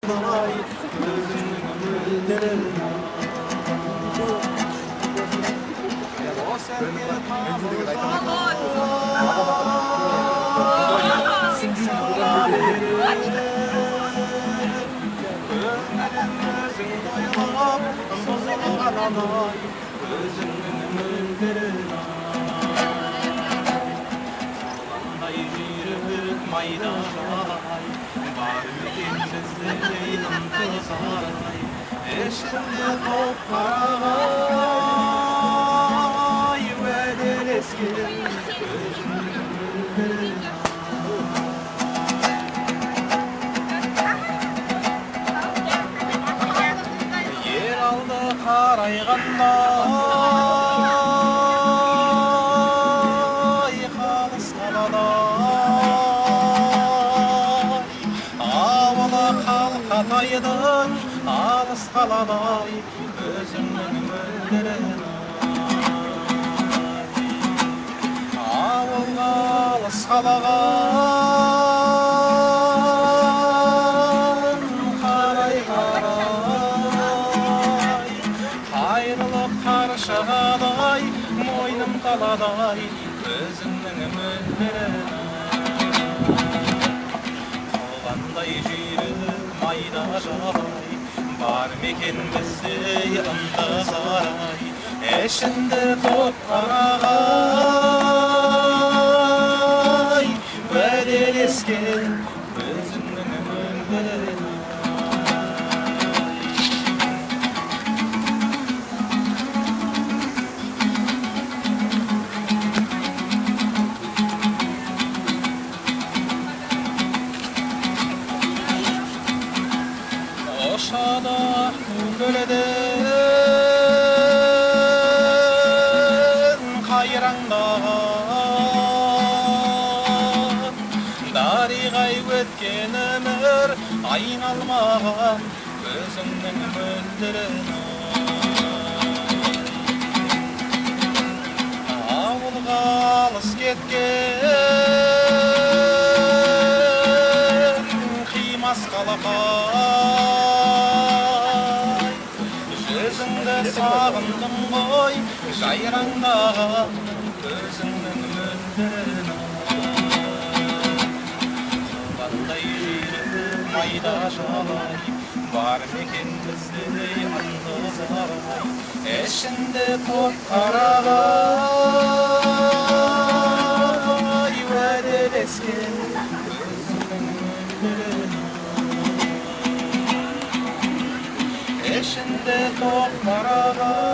Көзіңнің мөлдірін осы әнге көңілім өзіңді ойлап бұзылған көзіңнің мөлдірін Соландай жүйрік майда жалай бар мекен біздей ынтызарай ішінде топ қарағай уәделескен көзіңнің мөлдірін Ер алды қарайғандай қалыс қаладай ауылы қалқатайдың алыс қаладай көзіңнің мөлдірін ауылға алыс қалаған қарай қарай қайрылып қаршығадай мойным таладай көзіңнің мөлдірін Қандай жүйрік майда жалай бар мекен біздей ынтызарай ішінде топ қарағай уәделескен көзіңнің мөлдірін Ұшады көлден қайраңдаған дариғай өткен өмір айналмаған көзіңнің мөлдірін ауылға алыс кеткен қимас қалақай жүзіңді сағындым ғой жайраңдаған көзіңнің мөлдірін Қандай жүйрік майда жалай бар мекен біздей ынтызарай ішінде топ қарағай уәделескен көзіңнің мөлдірін ішінде топ қарағай